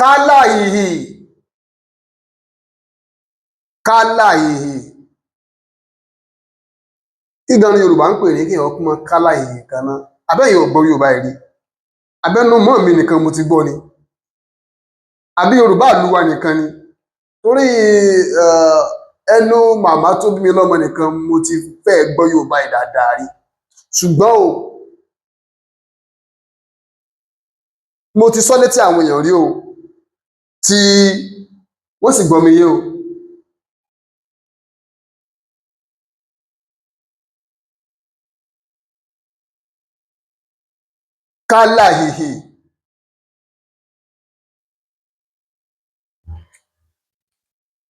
Kálà ìhì, kálà ìhì. Kí gan ni Yorùbá ń pè ní kí èèyàn kún kálà ìhì kan náà? Abẹ́yìn ò gbọ́ Yorùbá yìí rí? Abẹ́nu mọ́ mi nìkan mo ti gbọ́ ni? Àbí Yorùbá àlúwa nìkan ni? Torí ẹnu màmá tó bí mi lọ́mọ nìkan mo ti fẹ́ gbọ́ Yorùbá yìí dáadáa rí. Ṣùgbọ́n o, mo ti sọ létí àwọn èèyàn rí o, tí wọ́n sì gbọ́ mi yé o. Kálà ìhì.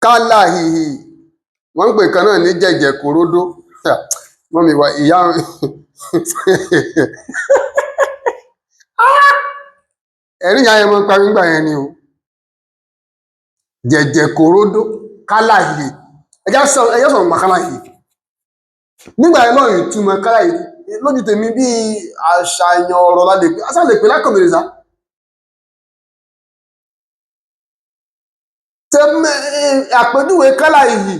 Kálà ìhì. Wọ́n ń pè kan náà ní jẹ̀jẹ̀ kòródó. Mọ́mi wa ìyá ẹ̀rín ìyá yẹn mọ́ parí ńgbà yẹn ni o. Jẹ̀jẹ̀ kòródó, kálà ìhì. Ẹjá sọ̀rọ̀ nípa kálà ìhì. Nígbà yẹn lọ́rùn ìtumọ̀ kálà ìhì lójú tèmi bí àṣàyàn ọ̀rọ̀ la lè pè, àṣà lè pè lákọ̀mìrì sá. Àpèjúwe kálà ìhì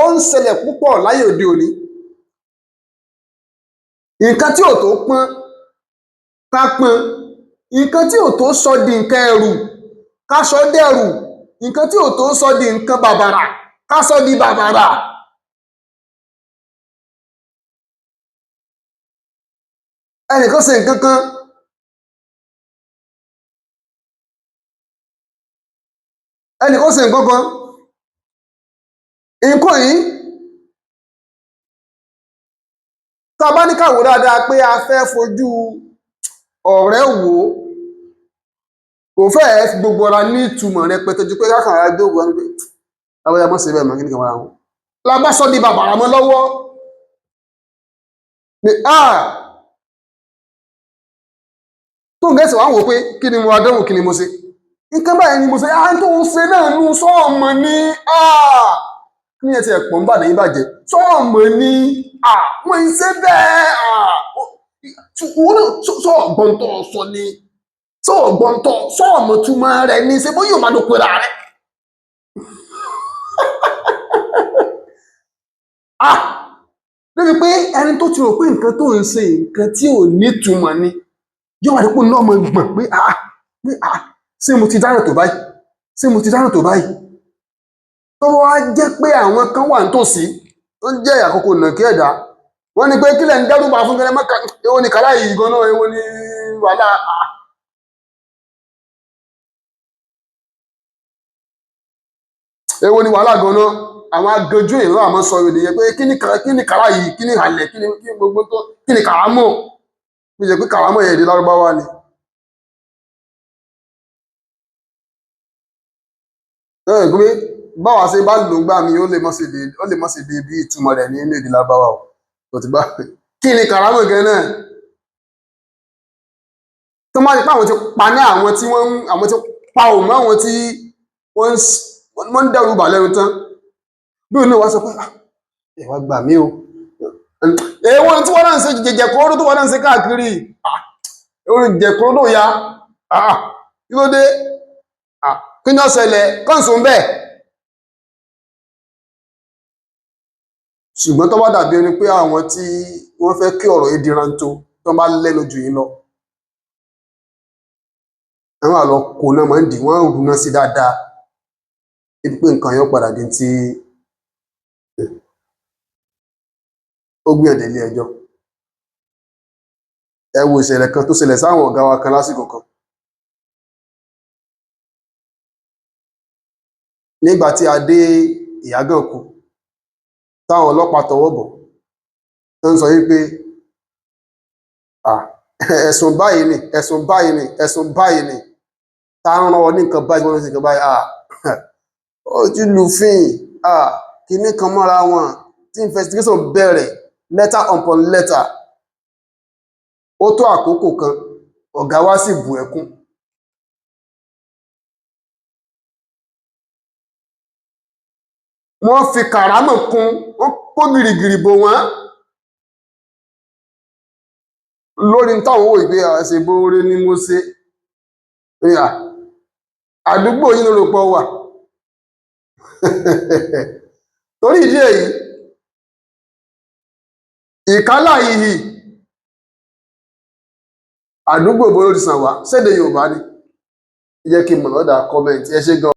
ó ń ṣẹlẹ̀ púpọ̀ láyé òde òní. Nǹkan tí ò tó pọ́n ká pọ́n, nǹkan tí ò tó sọ di nǹkan ẹrù ká sọ dẹrù, nǹkan tí ò tó sọ di nǹkan bàbàrà ká sọ di bàbàrà. Ẹnìkan ṣe nǹkan kan, ẹnìkan ṣe nǹkan kan, nǹkan yìí tá a bá ní ká wò dáadáa pé a fẹ́ fojú ọ̀rẹ́ wò ó, kò fẹ́ẹ̀ gbogbo ara ní ìtumọ̀ rẹpẹtẹ ju pé kákan ara jókòó wọn pé lábẹ́yà mọ́ sí bẹ́ẹ̀ mọ́ kí ní kan wọ́n ra wọn. La bá sọ di bàbàrà mọ́ lọ́wọ́ pé tó ń gẹ̀ẹ́sì wá wò pé kí ni mo adánwò, kí ni mo ṣe, nǹkan báyìí ni mo ṣe, tó ń ṣe náà nú sọ́ọ̀mọ̀ ní kí ni ẹ ti ẹ̀pọ̀ ń bà ní ìbàjẹ́ sọ́ọ̀mọ̀ ní wọ́n ń ṣe bẹ́ẹ̀ sọ́ọ̀gbọ́n tó sọ ni sọ́ọ̀gbọ́n tó sọ́ọ̀mọ̀ túmọ̀ rẹ̀ ní ṣe bóyá máa ló pera rẹ̀. Débi pé ẹni tó ti rò pé nǹkan tó ń ṣe nǹkan tí ò nítumọ̀ ni yóò wà dípò náà mọ̀ gbọ̀n pé ṣé mo ti dáràn tó báyìí? Ṣé mo ti dáràn tó báyìí? Tó wá jẹ́ pé àwọn kan wà nítòsí tó ń jẹ́ àkókò nàkí ẹ̀dá, wọ́n ní pé kílẹ̀ ń dẹ́rù bá fún kẹrẹ mọ́ka, èwo ni kàrá yìí gan náà, èwo ni wàhálà. Èwo ni wàhálà gan náà? Àwọn aganjú èèyàn àmọ́ sọ èdè yẹn pé kí ni kàrá yìí, kí ni halẹ̀, kí ni gbogbo tó, kí ni kàrámọ̀? Bí jẹ́ pé kàrámọ̀ yẹn èdè Lárúbáwá ni. Pé báwa ṣe bá lò ń gbà mí, ó lè mọ́ sí èdè bí ìtumọ̀ rẹ̀ nínú èdè Lárúbáwá o. Kò ti bá kí ni kàrámọ̀ gan náà? Tó máa ń pa àwọn tí pa ní àwọn tí wọ́n àwọn tí pa òun àwọn tí wọ́n ń dẹ́rù bà lẹ́nu tán. Bí òun náà wá sọ pé ẹ wá gbà mí o. Èwo tí wọ́n náà ń ṣe jẹjẹ kóró tó wọ́n náà ń ṣe káàkiri? Èwo ni jẹjẹ kóró tó ya? Kí ló dé? Kí ni ó ṣẹlẹ̀? Kọ́ǹsù ń bẹ̀. Ṣùgbọ́n tó bá dàbí ẹni pé àwọn tí wọ́n fẹ́ kí ọ̀rọ̀ yìí di rántó tó bá lẹ́nu jù yín lọ. Àwọn àlọ́ kò náà máa ń dì, wọ́n ń rúná sí dáadáa. Ibi pé nǹkan yóò padà di ti ó gbìyànjú ilé ẹjọ́. Ẹ wo ìṣẹ̀lẹ̀ kan tó ṣẹlẹ̀ sáwọn ọ̀gá wa kan lásìkò kan. Nígbà tí a dé Ìyágànkú, táwọn ọlọ́pàá tọwọ́ bọ̀, tó ń sọ wípé ẹ̀sùn báyìí ni, ẹ̀sùn báyìí ni, ẹ̀sùn báyìí ni, tá ń rán ọ ní nǹkan báyìí, wọ́n ní nǹkan báyìí, ó ti lùfín, kíní kan mọ́ra wọn, tí investigation bẹ̀rẹ̀ letter upon letter. Ó tó àkókò kan, ọ̀gá wa sì bù ẹkún. Wọ́n fi kàrámọ̀ kún, wọ́n kó gìrìgìrì bò wọ́n. Lórí táwọn wò pé àṣebóore ni mo ṣe. Ó ní à, àdúgbò yín ló rò pọ̀ wà. Torí ìdí èyí, ìkálà ìhì, àdúgbò bó ló ti sàn wá? Sédè Yorùbá ni? Ẹ jẹ́ kí n mọ̀ lọ́dà comment. Ẹ ṣé gan.